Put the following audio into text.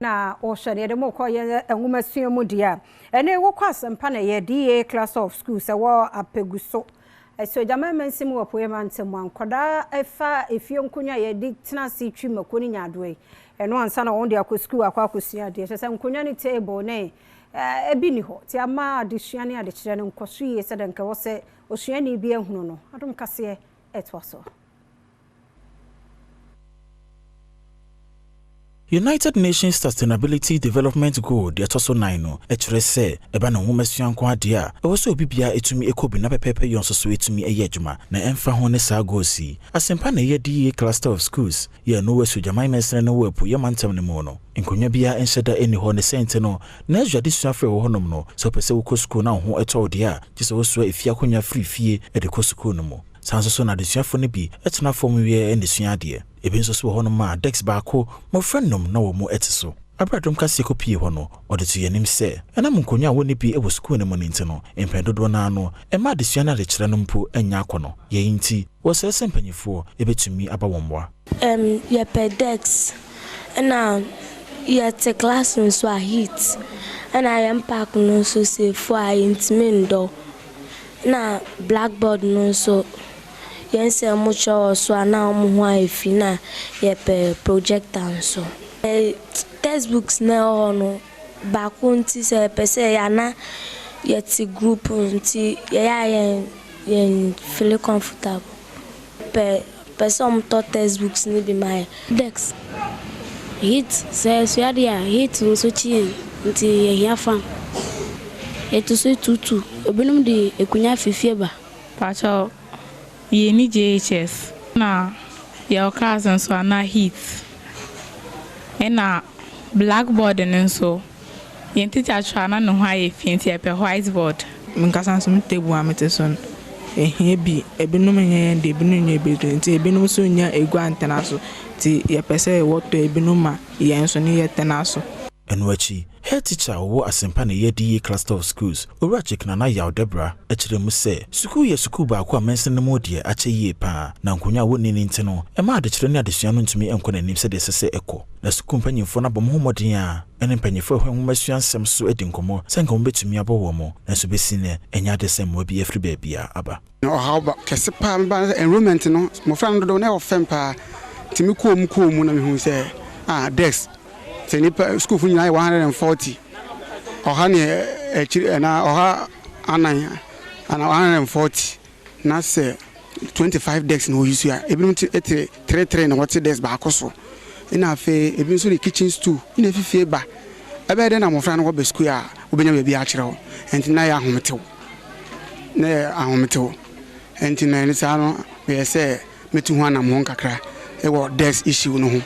Na wɔhwɛ no, yɛde mo kɔ yɛn nwomasua mu deɛ a, ɛne wokɔ Asɛmpa na ɛyɛ DA Cluster of Schools ɛwɔ Apeguso, Asuogyaman mansin mu wɔ Apueɛ Mantam mu a, nkwadaa ɛfa efie nkonnwa a yɛde tena ase twi mako ne nyaadoa yi, ɛno ansa na wɔn de akɔ sukuu akɔ akɔsua adeɛ. Kyerɛ sɛ nkonnwa ne table ne ebi nni hɔ, nti ama adesua ne adekyerɛ no nkɔ so yie sɛdeɛ nka ɛwɔ sɛ osuani bi ahunu no. Adom Kaseɛ ɛtoa so. United Nations Sustainability Development Goal deɛ ɛtɔ so nan no kyerɛ sɛ ɛba no nwomasua nko ara deɛ a, ɛwɔ sɛ obi biara tumi kɔ bi na pɛpɛɛpɛ yɔ nso so tumi yɛ adwuma. Na ɛmfa ho ne saa goals yi, asɛmpa na ɛyɛ DA Cluster of Schools yɛ ɛno wɔ Asuogyaman mansini no wɔ Apueɛ mantam no mu no. Nkonnwa biara nhyɛ da nni hɔ ne sɛ nti no, nursery adesuafo a ɛwɔ hɔnom no, sɛ wopɛ sɛ wokɔ sukuu na wo ho tɔ wo deɛ a, gye sɛ wosoa efie akonnwa firi fie de kɔ sukuu no mu. Saa nso so na adesuafo no bi tena fam wie na sua adeɛ. Ebi nso so wɔ hɔnom a dɛks baako, mmɔfra nnum na wɔn te so. Bere a dɔm kɛseɛ kɔpuee hɔ no, ɔde too yɛn anim sɛ, ɛnam nkonnwa a wɔnni bi wɔ sukuu no mu no nti no, mpɛn dodoɔ no ara no, ɛmma adesua ne adekyerɛ no mpo nyɛ akɔnnɔ. Yei nti, wɔsrɛ sɛ mpanimfoɔ bɛtumi aba wɔn mmoa. Erm yɛpɛ desk ɛna yɛte class nso a heat ɛna yɛn park no nso sɛ efu a yɛntumi ndɔ ɛna blackboard no nso yɛn sɛ ɔmo kyerɛ wɔ so a na ɔmo ho ayɛ fi na yɛpɛ projector nso. Textbooks na ɛwɔ hɔ no baako nti sɛ yɛpɛ sɛ yɛyɛ a na yɛte group nti yɛyɛ a yɛn yɛn feel comfortable. Pɛ pɛ sɛ ɔmo tɔ textbooks no bi ma yɛn. Desk, heat sɛ yɛsua adeɛ a heat nso kye yɛn nti yɛhia fan. Yɛto so tutu ebinom de akonnwa fi fie ba. Pakyɛw, yɛnni JHS na yɛwɔ class nso a na heat ɛna blackboard no nso yɛn teacher twerɛ a na ne ho ayɛ fi nti yɛpɛ whiteboard. Menkasa nso me table a mete so no ehia bi ebinom nyɛ yɛn de ebinom nyɛ ebi de nti ebinom nso nya egua ntena so nti yɛpɛ sɛ wɔtɔ ebinom ma yɛn nso ne yɛtena so. Ɛno akyi, head teacher a ɔwɔ Asɛmpa na ɛyɛ DA Cluster of Schools, Owura Chick Nana Yaw Debra, kyerɛ mu sɛ, sukuu yɛ sukuu baako a mansini no mu deɛ akyɛ yie pa ara, na nkonnwa a wɔnni no nti no, ɛma adekyerɛ ne adesua no ntumi nkɔ n'anim sɛdeɛ ɛsɛ sɛ ɛkɔ. Na sukuu mpanyimfoɔ no abɔ wɔn ho mmɔden a ɛne mpanyimfoɔ a ɛhwɛ nwomasua nsɛm so adi nkɔmmɔ sɛ anka wɔbɛtumi abɔ wɔn, nanso bɛsi nnɛ, ɛnyɛ ade sɛ mmoa bi afiri baabiara aba. Na ɔhaw ba kɛse paa meba ne sɛ enrollment no mmɔfra no dodow na ɛwɔ fam paa nti me kɔɔ mu kɔɔ mu na mehuu sɛ ah desk sɛ nipa sukuufo nyinaa yɛ 140 ɔha ne akyiri anaa ɔha anan anaa 140 na sɛ 25 desk na wɔyi so a ebinom te te tere tere na wɔte desk baako so ɛna afei ebi nso de kitchen stool na efifie ba ɛbɛyɛ dɛ na mmɔfra no wɔba sukuu a wɔbɛnya baabi akyerɛ hɔ nti na yɛ ahometew. Na ɛyɛ ahometew. Enti na ɛno saa no meyɛ sɛ mɛtu ho anammɔn kakra wɔ desk issue no ho.